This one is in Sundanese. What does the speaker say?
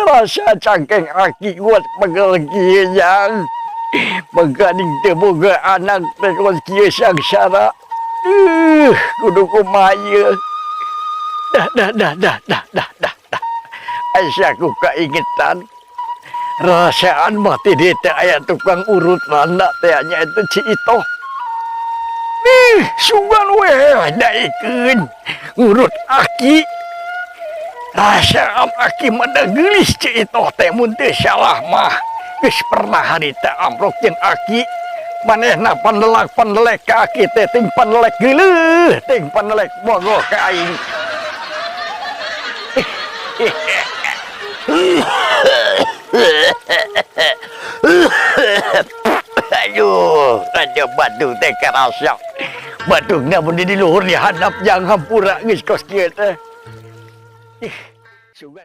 Rasa cangkeng aki kuat pegel kieu, Jang. Maganing teu boga anak teh kos kieu sangsara. Kudu kumaha ieu? Dah, dah, dah, dah, dah, dah, dah, dah. Asa ku kaingetan. Rasaan mah ti dieu teh aya tukang urut randa teh nya itu Ci Itoh. Ih, sugan we daekeun ngurut aki. Rasa aki mah da geulis Ci Itoh teh, mun teu salah mah. Geus pernah harita amprok jeung aki. Manehna pandelak-pandelek ka aki teh, ting pandelek geuleuh, ting pandelek bogoh ka aing. Aduh, raja batuk teh karasa. Batukna mun di luhur di handap, jang, hampura geus kos kieu teh. Ih, sugan.